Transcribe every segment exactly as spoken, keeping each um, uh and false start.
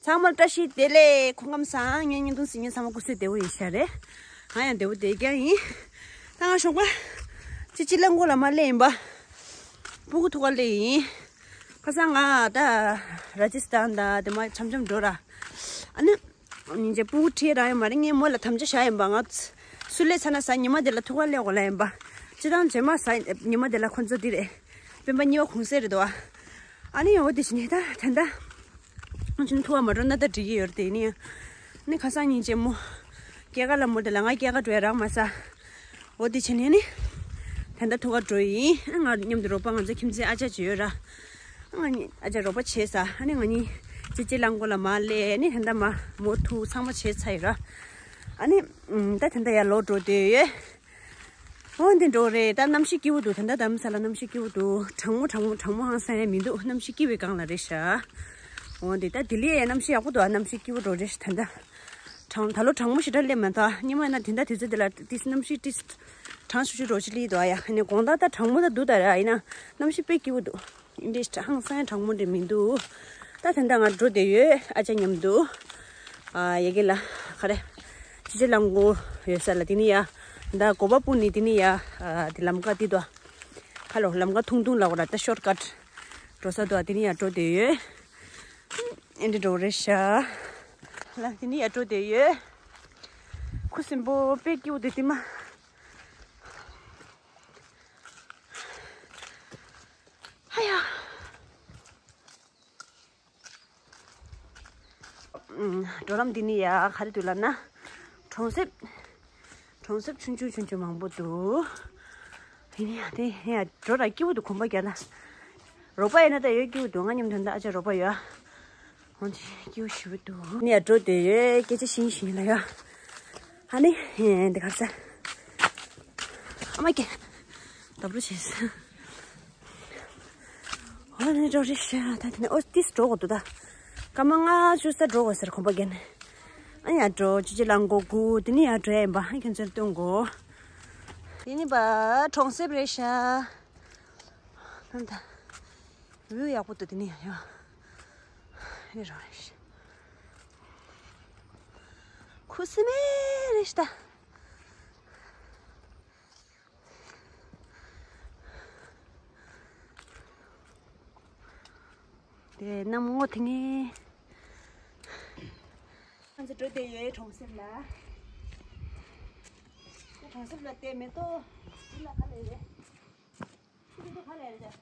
ཚང་མར་བཀྲ་ཤིས་བདེ་ལེགས། སྐུ་ཁམས་བཟང་། ངའི་བརྙན་ཐུང་གཟིགས་མཁན་ཚང་མ་སྐུ་གཟུགས་བདེ་པོ་ཡིན་ཤག་རེད། ང་ཡང་བདེ་པོ་བསྡད་ཀྱང་ཡིན། ད་ང་ཞོགས་པ་ཅི་ཅི་ལ་མགོ་ལ་མར་སླེབས་ཡིན་པ། སྤུ་གུ་ཐུག་ག་སླེབས་ཡིན། ཁ་སང་ང་ད་ར་ཇི་སི་ཐན་ད་དེ་མ་འཆམ་འཆམ་འགྲོ་ར། ཨ་ནི། སྙིང་རྗེ་སྤུ་གུ་ཁྲིད་རག་ཡོད་མ་རེད། ངས་མོ་ལ་དམ་བཅའ་བཞག་ཡིན་པ། ང་སུ་ལས་ཚ་ན་ཟ། ཉི་མ་དེ་ལ་ཐུག་ག་སླེབས་དགོས་ལ་ཡིན་པ། སྤྱི་བཏང་རྗེས་མ་ཟ། ཉི་མ་དེ་ལ་ཁོ་ཚོ་འདི་རེད། སྤེན་པ་གཉིས་པ་གུང་སེང་རེད་དོ། ཨ་ནི་འོ་དེ་བྱས་ནས་ད་ད་ལྟ་ང་ཚོ་ཐུག་ག་མ་འགྲོ་ན་ད་འགྲིག་གི་ཡོད་རེད་དེ། ནི་ནི་ཁ་སང་སྙིང་རྗེ་མོ་སྐྱེས་སྐར་ལ་མོ་དེ་ལ་ང་སྐྱེས་སྐར་འགྲོ་ཡ་རག་མ་སོང་། འོ་དེ་བྱས་ནས་ནི་ད་ལྟ་ཐུག་ག་འགྲོ་ཡིན། ང་མཉམ་དུ་རོགས་པ་ང་ཚོ་ཁྱིམ་མཚེས་ཨ་ཅག་ཅིག་ཡོད་ར། ང་གཉིས་ཨ་ཅག་རོགས་པ་བྱས་ས། ཨ་ནི་ང་གཉིས་ཅི་ཅི་ལ་མགོ་ལ་མར་སླེབས་ནི་ད་ལྟ་མ་མོ་ཐུག་ཚང་མ་བྱས་ཚར་ཡོད་ར། ཨ་ནི་ད་ད་ལྟ་ཡར་ལོག་འགྲོ་བསྡད་ཡོད། འོ་འདི་འགྲོ་རེད། ད་གནམ་གཤིས་སྐྱིད་པོ་འདུག་ད་ལྟ་རྡ་རམ་ས་ལ་གནམ་གཤིས་སྐྱིད་པོ་འདུག་གྲང་མོ་གྲང་མོ་གྲང་མོ་ཧང་སང་ཡ་མི་འདུག་གནམ་གཤིས་སྐྱིད་པའི་སྒང་ལ་རེད་ཤག་འོ་འདི་ད་ལྡི་ལི་ཡ་གནམ་གཤིས་ཡག་པོ་འདུག་ཨ་གནམ་གཤིས་སྐྱིད་པོ་འགྲོ་རེད་ཤག་ད་ལྟ། གྲང་། ད་ལོ་གྲང་མོ་ཞེ་དྲག་སླེབས་མ་ཐག་སྔོན་མ་ཡིན་ན་དེ་འདྲ་དུས་ཚོད་དེ་ལ་ཏིས་གནམ་གཤིས་ཏིས་གྲང་ཤུགས་ཤུགས་འདྲ་ཅིག་སླེབས་འདུག་ཨ་ཡ། ཨ་ནི་དགོང་དག་ད་གྲང་མོ་ད་འདུག་ད་ར། ཡིན་ན་གནམ་གཤིས་དཔེ་སྐྱིད་པོ་འདུག་འདི་ཧང་སང་གྲང་མོ་འདྲ་མི་འདུག་ད་དེ་འདྲ་ང་འགྲོ་བསྡད་ཡོད། ཨ་ཅག་མཉམ་དུ། ཨ་ཡ་གི་ལ་ག་རེ། ཅི་ཅི་ལ་མགོ་ཡོད་ས་ལ་དེ་ནི་ཡ། ད་གོ་པ་སྤུ་ནི་དེ་ནི་ཡ། ཨ་དེ་ལམ་ཀ་དེ་དུ། ཁ་ལོ་ལམ་ཀ་ཐུང་ཐུང་ལ་འོ་ར། ད་ཤོར་ཀཊ་འགྲོ་ས་དུ་དེ་ནི་ཡ་འགྲོ་བསྡད་ཡོད། ཨེ་འདྲ་འགྲོ་རེད་ཤག་ལ་དེ་ནི་ཡ་འགྲོ་བསྡད་ཡོད། ཁུ་སིམ་པོ་དཔེ་སྐྱིད་པོ་དེ་དེ་མ། ཧ་ཡ། ཨུམ། འགྲོ་ལམ་འདི་ནི་ཡ་ག་རེ་འདུག་ལབ་ན། གྲོང་གསེབ། གྲོང་གསེབ་ཆུང་ཆུང་ཆུང་ཆུང་མང་པོ་འདུག་དེ་ནི་ཡ་དེ་ཡ་འགྲོ་ར་སྐྱིད་པོ་འདུག་གོམ་པ་རྒྱག་ན། རོགས་པ་ཡིན་ན་ད་ཡོད་སྐྱིད་པོ་འདུག་ང་མཉམ་དུ་ད་ཨ་ཅག་རོགས་པ་ཡོད། འོན་ཏེ་སྐྱིད་པོ་ཞེ་པོ་འདུག་ནི་ཡ་འགྲོ་བསྡད་ཡོད། སྐད་ཆ་བཤད་བཞིན་ལ་ཡ། ཨ་ནི་འདི་ག་ས། ཨ་མ་ཀྱེ། ལྡབ་ལོ་བྱས། ཨོ་ནི་འགྲོ་རེད་ཤག་ད་དེ་ནས་ཨོ་ཏིས་འགྲོ་དགོས་འདུག་ད་སྐར་མ་ལྔ་བཅུ་ཙམ་འགྲོ་དགོས་ཟེར་གོམ་པ་རྒྱག་ནས། ཨ་ཡ་འགྲོ། ཅི་ཅི་ལ་མགོ་སྒུར། དེ་ནས་ཡར་འགྲོ་ཡ་ཡིན་པ། ཨ་ཁྱོད་ཚོར་སྟོན་དགོས། དེ་ནི་པ་གྲོང་གསེབ་རེད་ཤག་ད་ད་བིའུ་ཡག་པོ་འདུག་དེ་ནས་ཡ་ཡོ། ཨེ་རོ་རེད་ཤག་ཁུ་སིམ་མེ་རེད་ཤག་ད། དེ་གནམ་སྔོ་ཐིང་ངེ། ང་ཚོ་འགྲོ་བསྡད་ཡོད་གྲོང་གསེབ་ལ། གྲོང་གསེབ་ལ་བལྟས་མེ་ཏོག་འདི་ལ་ག་ལེར་རེད། འདི་ལ་ག་ལེར་རེད།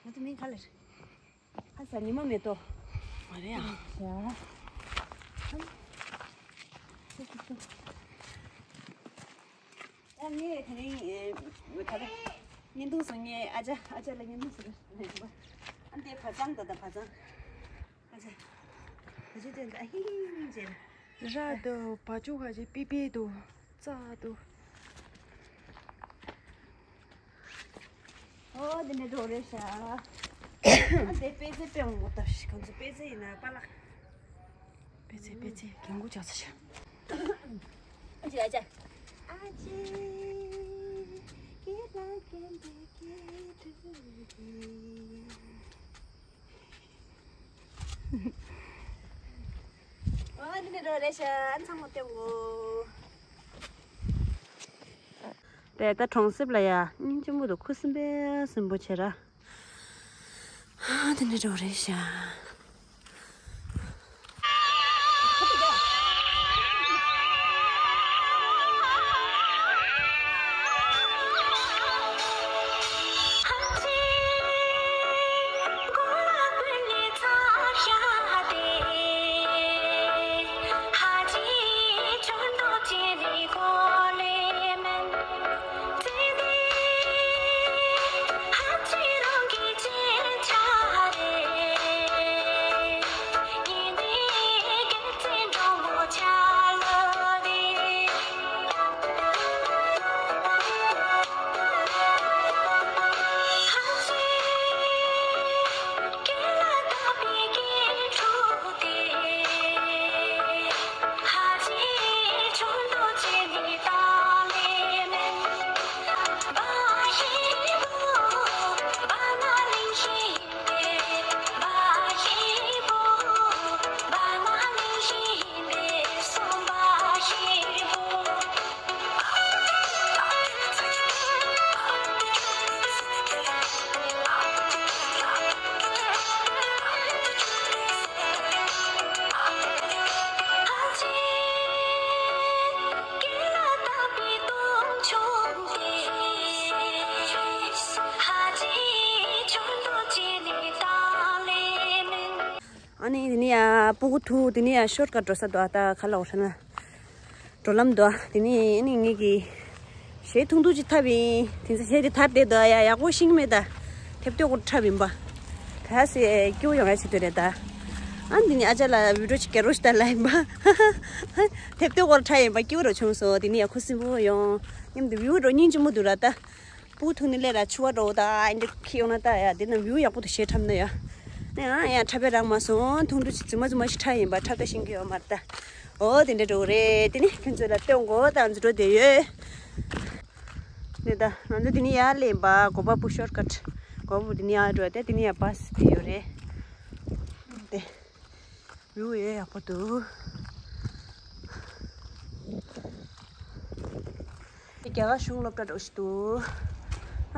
ང་ཚོ་མིང་ག་ལེར། ཨ་ས་ཉི་མ་མེ་ཏོག་མ་རེད་ཨ། ཡ། ད་ངས་དེ་རིང་ཨེ་ག་རེ། བརྙན་ཐུང་བཟོ་མཁན་ཨ་ཅག་ཨ་ཅག་ལ་བརྙན་ཐུང་བཟོ་རེད། ཨ་འདི་བ་ཚང་ད་ད་བ་ཚང་། ཨ་ཅག་བ་ཅུ་དེ་འདྲ་ཧི་ཧི་ཅེ། ར་དུ་བ་ཅུ་ག་ཅེ་པི་པི་དུ་ཙ་དུ། ཨོ་དེ་འདྲ་འགྲོ་རེད་ཤག་ཨ་དེ་པེ་ཙེ་པེ་འོང་གོ་ད་ཤི་ཁོང་ཚོ་པེ་ཙེ་ཡིན་ན་པ་ལགས། པེ་ཙེ་པེ་ཙེ་གྱང་གུ་ཅག་ཚ་ཤག་ཨ་ཅེ་ཨ་ཅེ། ཨ་ཅེ། ཀེ་ལ་ཀེ་འདི་ཀེ་ཏུ་ཀེ། ཨོ་དེ་འདྲ་འགྲོ་རེད་ཤག་ཨ་ཚང་མ་སྟོན་གོ། དེ་ད་གྲོང་གསེབ་ལ་ཡ་སྙིང་རྗེ་མོ་འདུག་ཁུ་སིམ་པོ་སིམ་པོ་བྱེད་ར། ཨ་དེ་འདྲ་འགྲོ་རེད་ཤག་ཨ་ནི་དེ་ནི་ཡ་སྤུ་གུ་ཐུག་དེ་ནི་ཡ་ཤོར་ཀ་འགྲོ་ས་འདུག་ཨ་ད་ཁ་ལ་འོ་ཧྲ་ན། འགྲོ་ལམ་འདུག་དེ་ནི་ཨ་ནི་ངེད་ཀྱི་གཞས་ཐུང་ཐུང་ཅིག་འཐབ་ཡིན། དེ་ཚོ་གཞས་དེ་འཐབ་བསྡད་འདུག་ཡ་ཡག་པོ་ཤེས་ཀྱི་མེད་ད། ཐེབས་ཏོག་སྐོར་འཁྲབ་ཡིན་པ། ག་སེ་སྐྱིད་པོ་ཡོང་ཡ་ཆེད་དུ་རེད་ད། ཨ་འདི་ནི་ཨ་ཅག་ལ་བི་ཌིའོ་ཅིག་སྐྱེལ་རོགས་ཞུ་ད་ལ་ཡིན་པ། ཐེབས་ཏོག་སྐོར་འཁྲབ་ཡིན་པ་སྐྱིད་པོ་རུ་བྱུང་སོང་། དེ་ནི་ཡ་ཁུ་སིམ་པོ་ཡོང་མཉམ་དུ་བིའུ་རོ་སྙིང་རྗེ་མོ་འདུག་ར་ད། སྤུ་གུ་ཐུག་ནི་ལས་ར་ཆུ་བ་འགྲོ་ད་ཨ་འདི་ཁྱི་ཡོང་ན་ད་ཡ་འདི་ན་བིའུ་ཡག་པོ་དུ་གཞས་འཁྲབ་ན་ཡ། ནི་ཨ་ཡ་འཁྲབ་པའི་རག་མ་སོང་། ཐུང་ཐུང་ཅིག་རྫུན་མ་རྫུན་མ་ཞིག་འཁྲབ་ཡིན་པ་འཁྲབ་ད་ཤེས་ཀྱི་ཡོད་མ་རེད་ད། འོ་དེ་འདྲ་འགྲོ་གི་རེད། དེ་ནི་ཁྱོད་ཚོ་ལ་སྟོན་གོ་ད་ང་ཚོ་འགྲོ་བསྡད་ཡོད། ནི་ད་ང་ཚོ་དེ་ནི་ཡར་སླེབས་པ་གོ་པ་པུ་ཤོར་ཀཊ། གོ་པ་པུ་དེ་ནི་ཡར་འགྲོ་དེ་དེ་ནི་ཡར་བྷ་སི་དེ་ཡོད་རེད། དེ་བིའུ་ཡོད་ཡག་པོ་འདུག་དེ་རྒྱ་གར་གཞུང་སློབ་གྲྭ་འགྲོ་ཞིག་འདུག་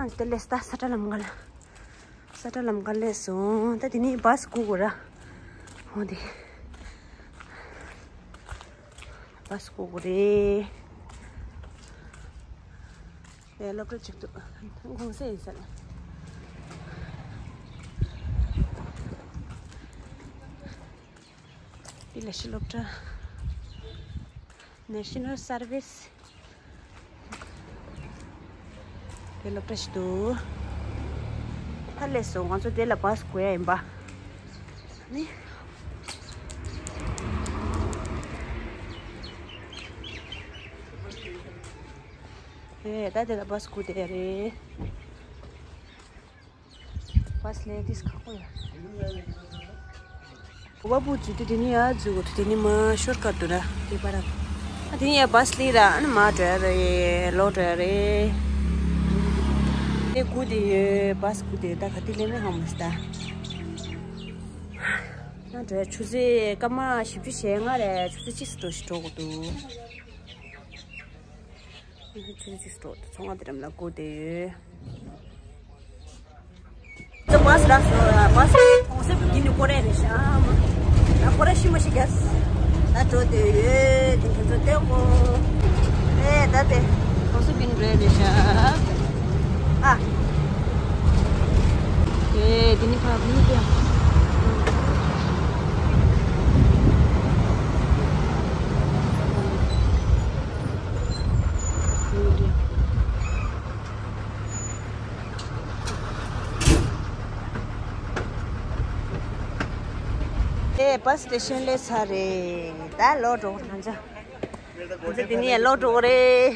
ཨ་དེ་ལས་ད་ས་ཁྲ་ལམ་ཁ་ལ། ས་ཁྲ་ལམ་ཁ་སླེབས་སོང་། ད་དེ་ནི་བྷ་སི་སྒུག་དགོས་ར། འོ་དེ། བྷ་སི་སྒུག་དགོས་རེད། ཨེ་སློབ་གྲྭ་གཅིག་ཏུ་གུང་སེང་ཡིན་ས་རེད། འདི་ལས་ཤི་སློབ་གྲྭ། National Service། དེ་སློབ་གྲྭ་ཞིག་འདུག་ད་སླེབས་སོང་། ང་ཚོ་དེ་ལ་བྷ་སི་དགོས་ཡ་ཡིན་པ། ནི། ཨེ་ད་དེ་ལ་བྷ་སི་དགོས་དེ་རེད། བྷ་སི་ལས་དེས་ཁག་པོ་ཡ། གོ་པ་པུ་འཛུལ་དུས་དེ་ནི་ཡ་འཛུལ་དགོས་དུས་དེ་ནི་མ་ཤོར་ཀཊ་འདུག་ར་དེ་པ་ར། ཨ་དེ་ནི་ཡ་བྷ་སི་སླེབས་ར་ཨ་ནི་མ་འགྲོ་ཡ་རེད། ལོག་འགྲོ་ཡ་རེད། དེ་སྒུག་དེ་ཡོད། བྷ་སི་སྒུག་དེ་ཡོད། ད་ག་དེ་ལས་མི་ཧ་མ་སི་ད། ང་འགྲོ་ཡ་ཆུ་ཚོད་སྐར་མ་བཞི་བཅུ་ཞེ་ལྔ་རེད། ཆུ་ཚོད་གཅིག་ཙམ་འགྲོ་ཞིག་འགྲོ་དགོས་འདུག་ཆུ་ཚོད་གཅིག་འགྲོ་ཚོང་ཁང་དེ་འགྲམ་ལ་སྒུག་བསྡད་ཡོད། ཚོ་བྷ་སི་རག་སོང་། བྷ་སི་གྲོང་གསེབ་ཀྱི་འདི་ནི་ཀོ་རེ་རེད་ཤག་ད་ཀོ་རེ་ཤི་མ་ཤི་རྒྱ་ད་འགྲོ་བསྡད་ཡོད། དེ་ཁྱོད་ཚོ་བལྟས་གོ་ཨེ་ད་དེ་གྲོང་གསེབ་ཀྱི་འགྲོ་ཡ་རེད་ཤག་ཨ། ཨེ་དེ་ནི་ཕ་བུ་དེ། ཨེ་བྷ་སི་སི་ཊེ་ཤན་སླེབས་ཚར་རེད། ད་ལོག་འགྲོ་ང་ཚོ། ང་ཚོ་དེ་ནས་ལོག་འགྲོ་གི་རེད།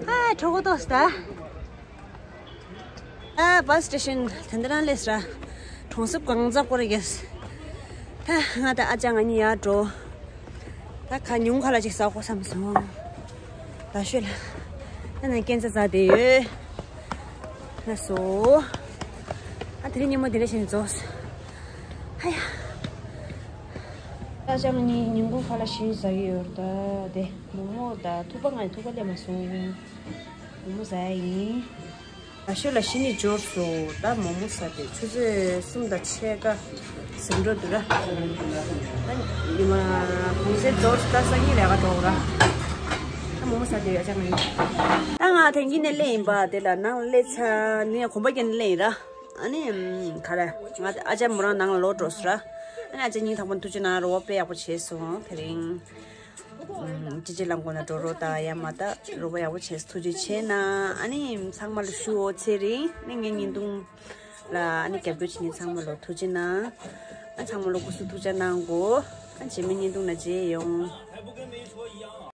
ཨ་གྲོད་ཁོག་ལྟོགས་སོང་ད། ཨ་བྷ་སི་སི་ཊེ་ཤན་དེ་འདྲ་སླེབས་ར། གྲོང་གསེབ་གང་ཚ་ཀོ་རེ་གེས། ད་ང་དང་ཨ་ཅག་ང་གཉིས་ཡར་འགྲོ། ད་ཁ་ཉུང་ཁ་ལ་ཅིག་ཟ་དགོས་བསམ་སོང་། ད་ཤོད་ལ། ད་ནི་སྐས་འཛེག་ཟ་བསྡད་ཡོད། ལགས་སོ། ཨ་དེ་རིང་ཉིན་མོ་འདི་འདྲ་བྱས་ནས་རྫོགས་སོང་། ཧ་ཡ། ཨ་ཅག་ང་གཉིས་ཉིན་གུང་ཁ་ལག་ཞིག་ཟ་གི་ཡོད་རེད་ད། དེ་མོག་མོག་དང་ཐུག་པ། ང་ཡི་ཐུག་པ་སླེབས་མ་སོང་། མོག་མོག་ཟ་ཡ་ཡིན། ད་ཤོད་ལ་ཤི་ནི་འབྱོར་སོང་། ད་མོག་མོག་ཟ་དེ་ཆུ་ཚོད་གསུམ་དང་ཕྱེད་ཀ་ཟིན་འགྲོ་འདུག་ར། ད་ཉི་མ་གུང་སེང་རྫོགས་སོང་། ད་སང་ཉིན་ལས་ཀ་འགྲོ་དགོས་ར། ད་མོག་མོག་ཟ་དེ་ཡོད་ཅག་ང་ཡིན། ད་ང་དེང་གི་ནས་སླེབས་ཡིན་པ། དེ་ལ་ནང་ལ་སླེབས་ཚར་ནས་གོམ་པ་བརྒྱབ་ནས་སླེབས་ཡིན་ར། ཨ་ནི་ག་རེ་ང་ཨ་ཅག་མོ་རང་ནང་ལ་ལོག་འགྲོ་སོང་ར། ཨ་ནི་ཨ་ཅག་སྙིང་ཐག་པ་ནས་ཐུགས་རྗེ་གནང་། རོགས་པ་དཔེ་ཡག་པོ་བྱས་སོང་དེ་རིང་། ཅི་ཅི་ལམ་གོ་ན་འགྲོ་རོགས་དང་ཡ་མ་ད་རོགས་པ་ཡག་པོ་བྱས་སོང་། ཐུགས་རྗེ་ཆེ་གནང་། ཨ་ནི་ཚང་མ་ལ་ཞུ་འོ་ཚེ་རིང་ནི་ངའི་བརྙན་ཐུང་ལ་ཨ་ནི་རྒྱབ་སྐྱོར་བྱེད་མཁན་ཚང་མ་ལ་ཐུགས་རྗེ་གནང་། ཨ་ཚང་མ་ལ་སྐུ་གཟུགས་ཐུགས་ཅག་གནང་གོ་ཨ་རྗེས་མའི་བརྙན་ཐུང་ལ་མཇལ་ཡོང་།